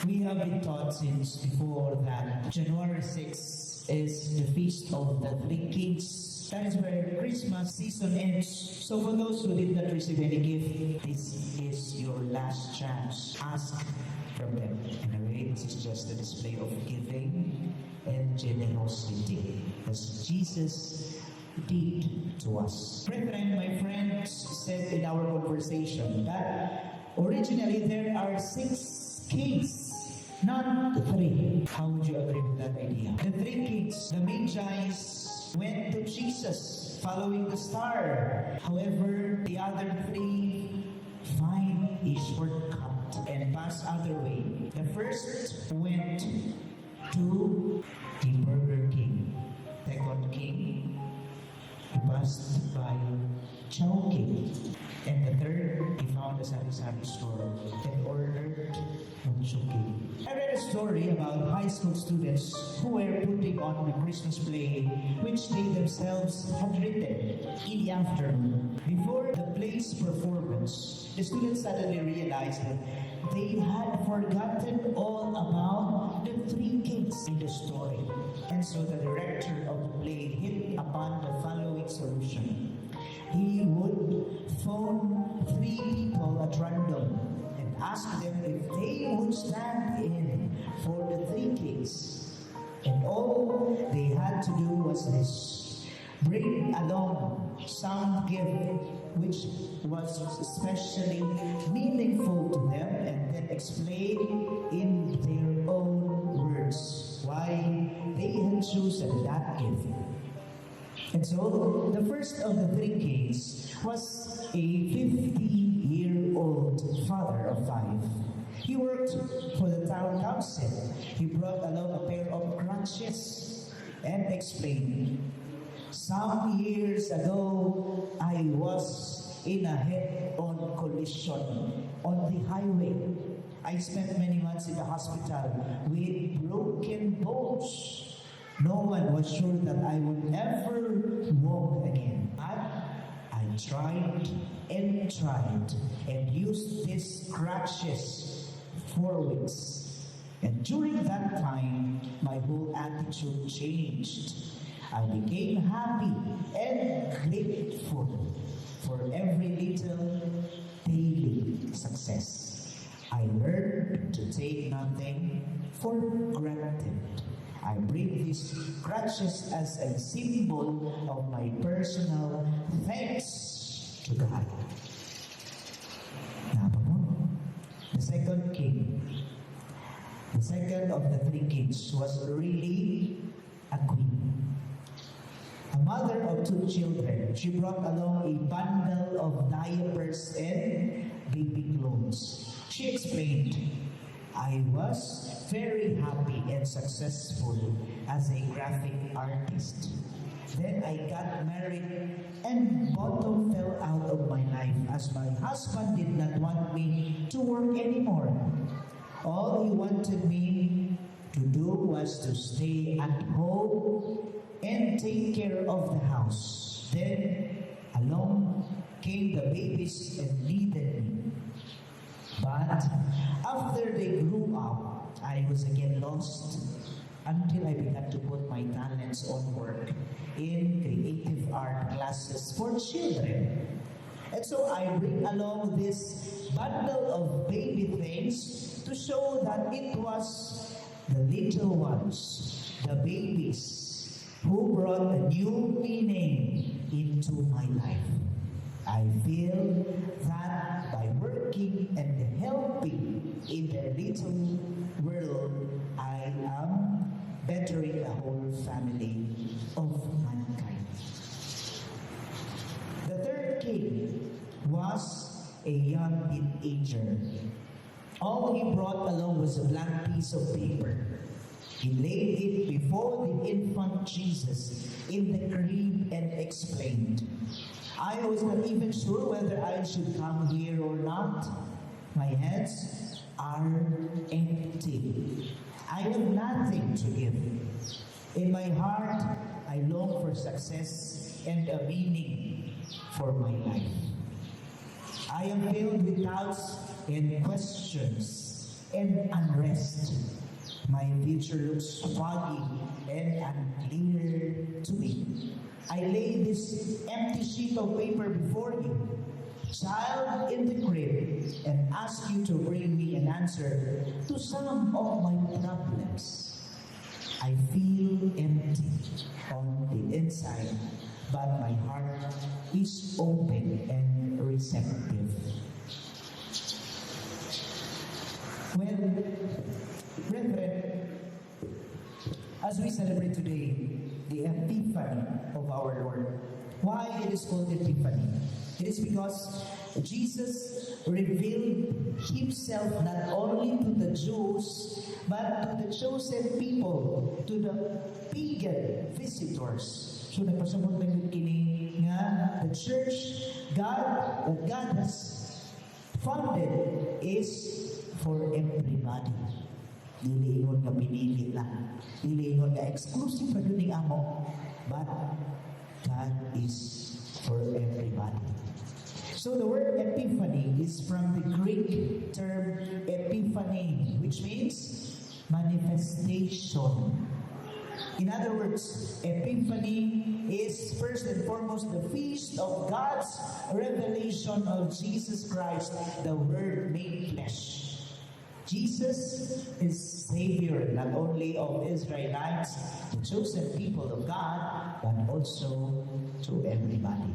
We have been taught since before that January 6 is the Feast of the Three Kings. That is where Christmas season ends. So for those who did not receive any gift, this is your last chance. Ask from them. Anyway, this is just a display of giving and generosity, as Jesus did to us. Brethren, my friends said in our conversation that originally there are six kings, not three. How would you agree with that idea? The three kings, the Magi's, went to Jesus following the star. However, the other three find a shortcut and pass other way. The first went to the Burger King. Second king, he passed by Chowking. And the third, he found a sari-sari store and ordered mucho cake. I read a story about high school students who were putting on a Christmas play which they themselves had written. In the afternoon, before the play's performance, the students suddenly realized that they had forgotten all about the three kings in the story. And so the director of the play hit upon the following solution. He would phone three people at random and ask them if they would stand in for the three kings. And all they had to do was this: bring along some gift which was especially meaningful to them and then explain in their own words why they had chosen that gift. And so, the first of the three kings was a 50-year-old father of five. He worked for the town council. He brought along a pair of crutches and explained, "Some years ago, I was in a head-on collision on the highway. I spent many months in the hospital with broken bones. No one was sure that I would ever walk again. But I tried and tried and used these crutches for weeks. And during that time, my whole attitude changed. I became happy and grateful for every little daily success. I learned to take nothing for granted. I bring these crutches as a symbol of my personal thanks to God." Naa pa mo? The second king, the second of the three kings, was really a queen. A mother of two children, she brought along a bundle of diapers and baby clothes. She explained, "I was very happy and successful as a graphic artist. Then I got married and bottom fell out of my life as my husband did not want me to work anymore. All he wanted me to do was to stay at home and take care of the house. Then along came the babies and needed me. But after they grew up, I was again lost until I began to put my talents on work in creative art classes for children. And so I bring along this bundle of baby things to show that it was the little ones, the babies, who brought a new meaning into my life. I feel that by working and helping in their little world, I am bettering the whole family of mankind." The third king was a young teenager. All he brought along was a blank piece of paper. He laid it before the infant Jesus in the crib and explained, "I was not even sure whether I should come here or not. My hands are empty. I have nothing to give. In my heart, I long for success and a meaning for my life. I am filled with doubts and questions and unrest." My future looks foggy and unclear to me. I lay this empty sheet of paper before you, child in the crib, and ask you to bring me an answer to some of my problems. I feel empty on the inside, but my heart is open and receptive. Well, brethren, as we celebrate today the Epiphany of our Lord, why it is called Epiphany? It is because Jesus revealed himself not only to the Jews, but to the chosen people, to the pagan visitors. So nagpasabot na gyud kini nga the church God that God has founded is for everybody. Dili ingon nga pinili lang. Dili ingon nga exclusive pa gyud ning amo. But God is for everybody. So the word "epiphany" is from the Greek term "epiphany," which means manifestation. In other words, Epiphany is first and foremost the feast of God's revelation of Jesus Christ, the Word made flesh. Jesus is Savior not only of Israelites, the chosen people of God, but also to everybody.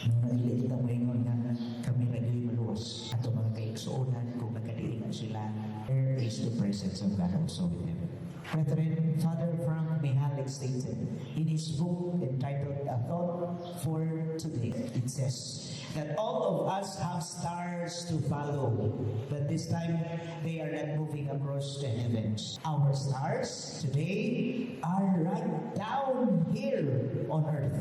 No, dili kita moingon nga kami ra gyud maluwas. Ato mga kaigsuonan, kung nagkadiin na sila, there is the presence of God also with them. Brethren, Father Frank Mihalik stated in his book entitled "A Thought for Today," it says that all of us have stars to follow, but this time they are not moving across the heavens. Our stars today are right down here on earth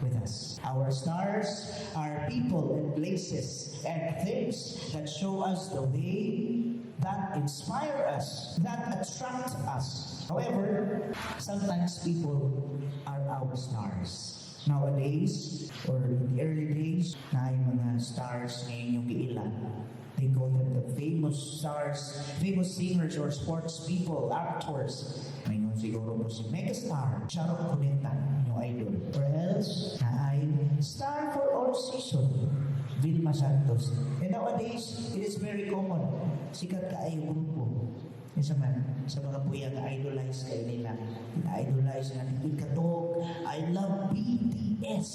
with us. Our stars are people and places and things that show us the way, that inspire us, that attract us. However, sometimes people are our stars. Nowadays, or in the early days, naay mga stars nga inyong giila. They call them the famous stars, famous singers or sports people, actors. Ngayon siguro mo si megastar, Sharon Cuneta, inyong idol. Or else, naay star for all season, Vilma Santos. And nowadays, it is very common. Sikat kaayo grupo. Isa man, sa mga puya nga idolize kay nila. Na-idolize nga nila katog, "I love BTS."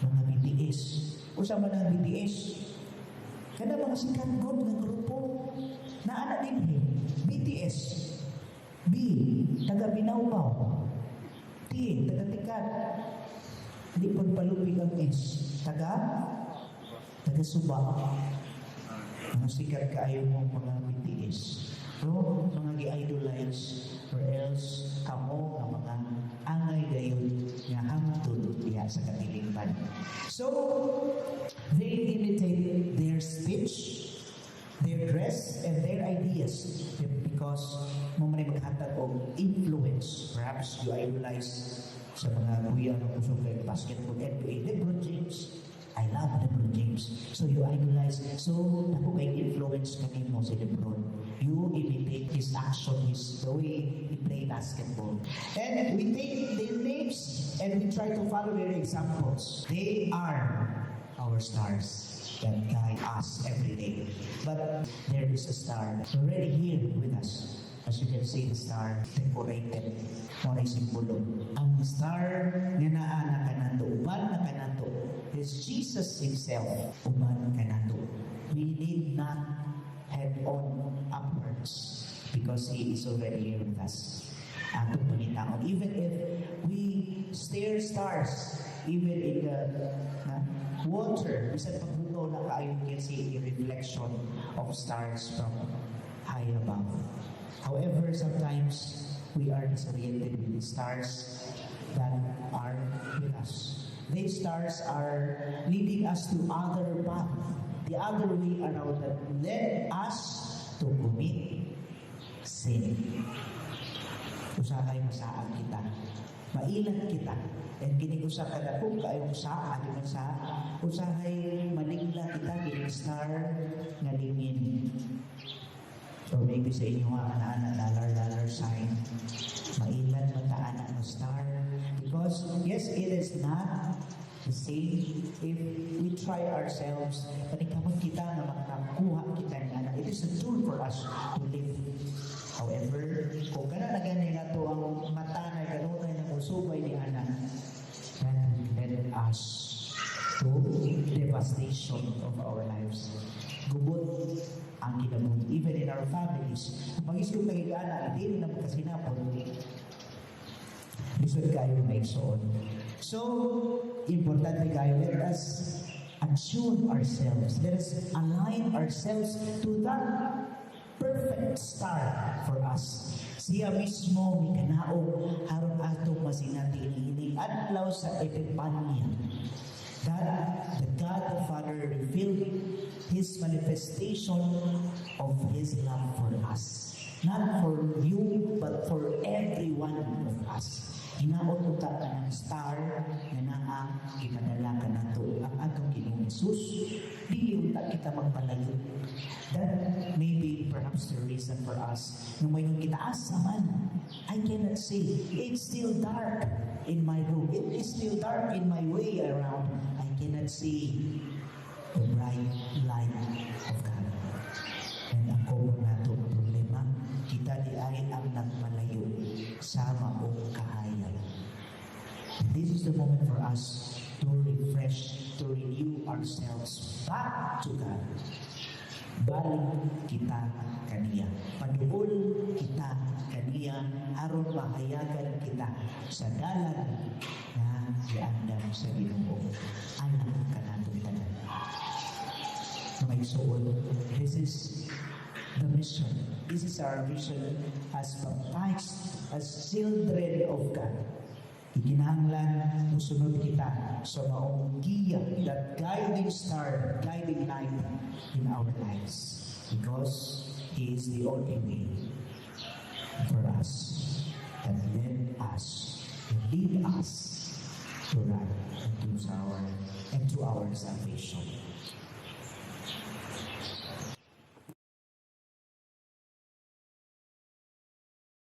Mga BTS. Usa man ang BTS? Kana mga sikat god nga grupo. Naa na dinhi. BTS. B, taga Binawbaw. T, taga Tikat. Di pud palupig ang S. Taga Suba. Mga sikat kaayo mo mga BTS. So, mga gi-idolize or else kamo nga mga angay gayud nga hangtod diha sa katilingban. So, they imitate their speech, their dress, and their ideas because mao man maghatag og influence. Perhaps you idolize sa mga kuya nga kusog kay basketball, NBA, LeBron James. "I love LeBron James." So you idolize. So dako kay influence kanimo si LeBron. You imitate his action, his the way he play basketball. And we take their names and we try to follow their examples. They are our stars that guide us every day. But there is a star already here with us. As you can see, the star decorated. Mao na simbolo. Ang star nga naa na kanato, uban na kanato, is Jesus himself, uban kanato. We need not head on upwards because He is already here with us. Atong pangitaon. Even if we stare stars, even in the na, water, bisan paghugaw na kaayo, you can see a reflection of stars from high above. However, sometimes we are disoriented with the stars that are with us. These stars are leading us to other path, the other way around that led us to commit sin. Usahay masaag kita. Mailat kita. And kining usa ka dako kaayong saa, di man sa usahay malingla kita kining star nga lingin. Or maybe sa inyo nga ana dollar dollar sign. Mailhan man ta ana nga star. Because yes, it is not the same if we try ourselves. Paningkamot kita nga makakuha kita ni ana. It is a tool for us to live. However, kung kana na gani nga to ang mata na kanunay na musubay ni ana, that will lead us to devastation of our lives. Gubot ang kinabuhi, even in our families. Kung mag-isip na, dili na magkasinapon, lisod kayo maigsoon. So, importante kayo, let us attune ourselves. Let us align ourselves to that perfect star for us. Siya mismo mikanaog aron atong masinati ining adlaw sa Epipanya that the God the Father revealed His manifestation of His love for us. Not for you, but for every one of us. Hinaot unta kanang star nga naa gipadala kanato ang atong Ginoong Jesus. Dili unta kita magpalayo. That may be perhaps the reason for us nga moingon kita, "Asa man? I cannot see. It's still dark in my room. It is still dark in my way around. I cannot see the bright light of God." And ang common nato ang problema, kita diay ang nagpalayo sa maong kahayag. This is the moment for us to refresh, to renew ourselves back to God. Balik kita kaniya. Paduol kita kaniya aron mahayagan kita sa dalan nga giandam sa Ginoo alang kanatong tanan. Mga igsoon, this is the mission. This is our mission as baptized, as children of God. Ikinahanglan musunod kita sa maong giya, that guiding star, guiding light in our lives. Because He is the only way for us that led us and lead us to right and to our salvation.